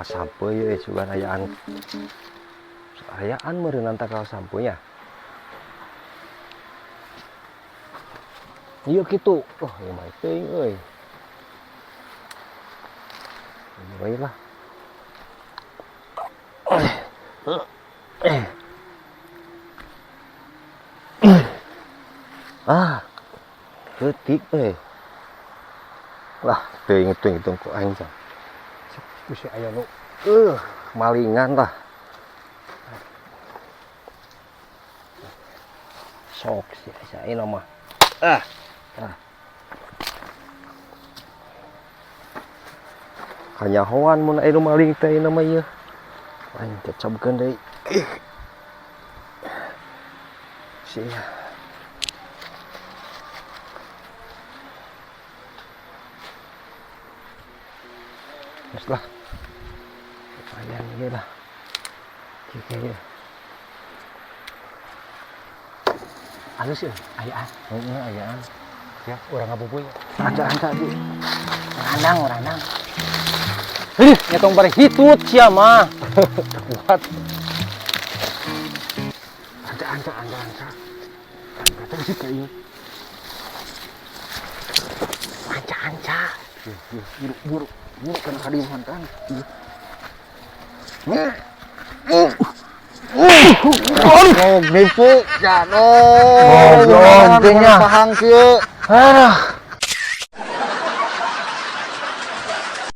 Tangkal sampeu ye sugan ayaan. Ayaan meureunnan tangkal sampeu nya. Ieu kitu. Oh, ieu mah teuing euy. Ieu lah. Ah. Leutik euy. Lah, teuing teuing teuing ku aing teh. Bisi aya nu malingan lah. Sok si asa mah. Ah. Ah. Kanyahoan mun aya nu maling teh ayeuna mah ieu. Aing teh cobkeun deui. Sia. Geus lah. Lumayan ieu lah. Kieu ieu. Halus ya, ayaan. Heeh, ayaan. Ya, urang ngabubuy. Anca-anca di. Urandang, urandang. Ih, nyetong bare hitut sia mah. Kuat. Anca anca anca anca. Anca sih kayak Anca anca. Buru buru buru kana kadieuhan kan. Oh, nipu. Jano. Goblok teh nya. Pahang kieu. Ah.